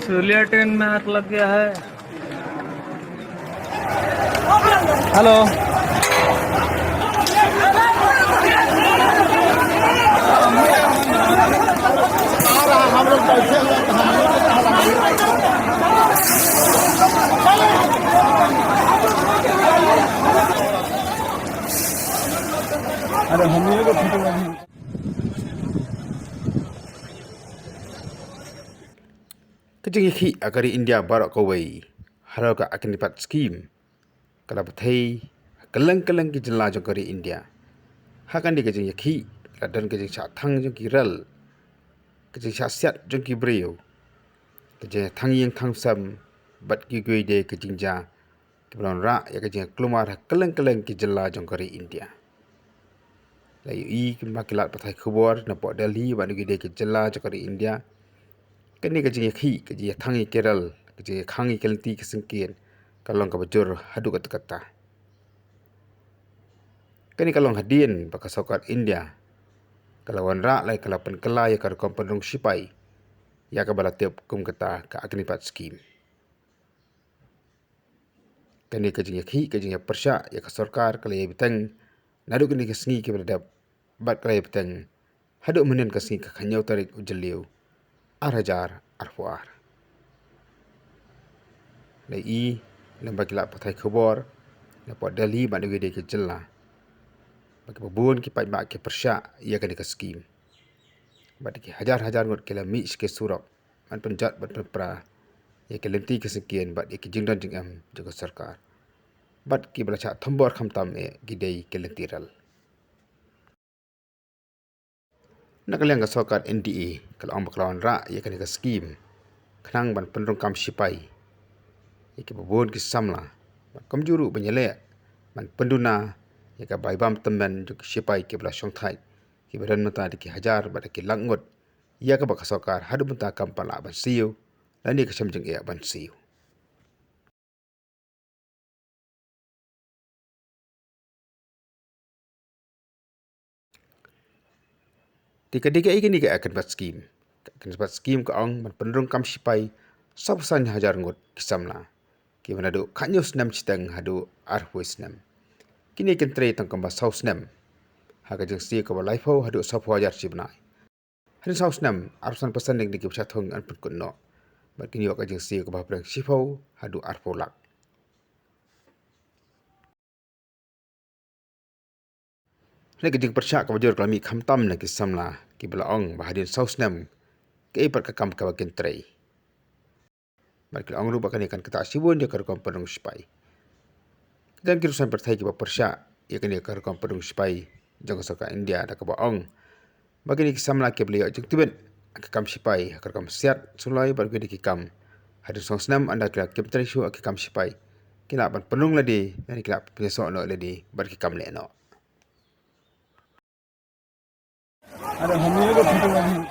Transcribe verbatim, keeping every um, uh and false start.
सुलिया ट्रेन में आग लग गया है। हेलो। अरे, हम लोग को फोटो लगी। Ka jingïakhih ha ka ri India baroh kawei halor ka Agnipath Scheme ka la bthei ha kylleng kylleng ki jylla jong ka ri India. Ha kane ka jingïakhih ka la don ka jingshah thang jong ki rel, ka jingshah siat jong ki briew, ka jingthang ïing thang sem bad kiwei de ka jingjia kiba la wanrah ïa ka jingkulmar ha kylleng kylleng ki jylla jong ka ri India. La ïohi kumba ki lad pathai khubor napoh Delhi bad na kiwei de ki jylla jong ka ri India, kane ka jingïakhih, ka jingïathang ïa ki rel, ka jingïakhang ïa ki lynti ki syngkien ka long kaba jur haduh katta katta. Kane ka long hadien ba ka sorkar India ka la wanrah lane ka la pynkylla ïa ka rukom pynrung shipai, ïa kaba la tip kum kata ka Agnipath Scheme. Kane ka jingïakhih, ka jingïapyrshah ïa ka sorkar ka la ïai bteng naduh kine ki sngi kiba la dep bad ka la ïai bteng haduh mynhynnin ka sngi ka khathynñiew tarik u Jylliew ar hajar arphew ar. La ïohi lem bad ki lad pathai khubor napoh Delhi bad na kiwei de ki jylla ba kiba bun ki paidbah ki pyrshah ïa kane ka skhim. Bad ki hajar hajar ngut ki la mih sha ki surok ban pynjot ban pynpra ïa ki lynti ki syngkien bad ïa ki jingdon jingem jong ka sorkar, bad kiba la shah thombor khamtam eh ki dei ki lynti rel. Na ka liang ka sorkar N D A ka la ong ba ka la wanrah ïa kane ka skhim khnang ban pynrung kam shipai ïa kiba bun ki samla, bad kumjuh ruh ban ïaleh ban pynduna ïa ka bai bam tymmen jong ki shipai kiba la shongthait, kiba don mynta da ki hajar bad da ki lak ngut, ïa kaba ka sorkar haduh mynta kam pat lah ban siew lane ka shem jingeh ban siew. Te ka dei kaei kane ka Agnipath Scheme? Ka Agnipath Scheme ka ong ban pynrung kam shipai sawphew san hajar ngut ki samla kiba naduh khathynñiew snem shiteng haduh arphew snem. Kine kin trei tang kumba saw snem ha ka jingsiew kaba laiphew haduh sawphew hajar shi bnai. Hadien saw snem, arphew san percent na kine kiba shah thung yn pynkut noh bad kin ïoh ka jingsiew kaba hapdeng shiphew haduh arphew lak. Kane ka jingpyrshah kaba jur ka la mih khamtam na ki samla kiba la ong ba hadien saw snem kaei pat ka kam kaba kin trei. Bad ki la ong ruh ba kane kan ktah shibun ïa ka rukom pynrung shipai. Ki don ki rusan pyrthei kiba pyrshah ïa kane ka rukom pynrung shipai jong ka sorkar India da kaba ong ba kine ki samla kiba la ïoh jingtbit ha ka kam shipai ha ka rukom siat, suloi bad kiwei de ki kam, hadien saw snem ynda ki la kem trei shuh ha ka kam shipai, ki lah ban pynrung lade lane ki lah pynïasoh noh lade bad ki kam lehnoh. अरे, हम लोग को फोटो लगी।